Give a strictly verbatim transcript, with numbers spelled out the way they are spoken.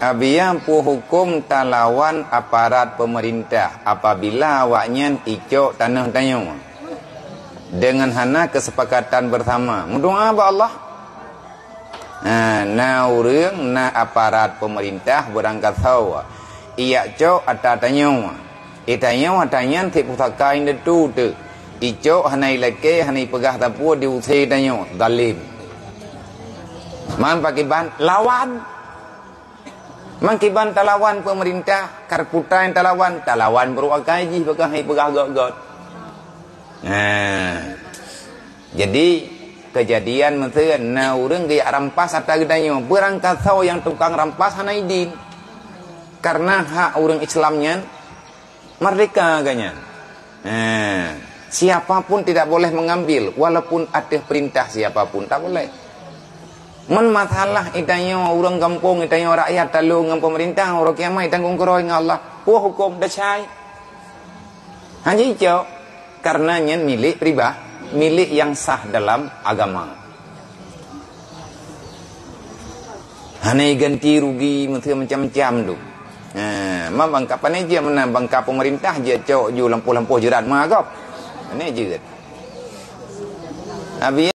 Abia peuhuköm talawan aparat peumeurintah apabila awaknyan icok tanoh tanyoe deungon hana keusepakatan beusama. Meudoá bak Allah. Ha, na ureuëng, na aparat peumeurintah beurangkasoe, ijak cok ata tanyoe. Itanyoe ata nyan cit pusaka indatu teuk. Icok hana ilakée, hana ipeugah sapeue, diuse tanyoe. Zalim. Man pakiban lawan. Man kiban talawan peumeurintah, karputai talawan, talawan brôk akai jih peugah hai peugah göt-göt. Nah, jadi keujadian meuteun na ureuëng geujak rampas ata geutanyoe, beurangkasoe nyang tukang rampas hana idin. Karena hak ureuëng Islam nyan merdeka geuh nyan. Eh, siapa pun tidak boleh mengambil walaupun ateueh perintah siapa pun tak boleh. Mun masalah itanyoe ureuëng gampông, itanyoe rakyat talô ngon peumeurintah, uroe kiamat itanggong keurôi ngon Allah. Peue huköm desya? Hana icok, karena nyan milék pribadi, milék nyang sah dalam agama. Hana ganti rugi meuteun macam-macam tu. Ha, ma bangka pane jih meunan bangka peumeurintah jih cok ju lampôh-lampôh jeurat ma gob. Pane jeuet. Abi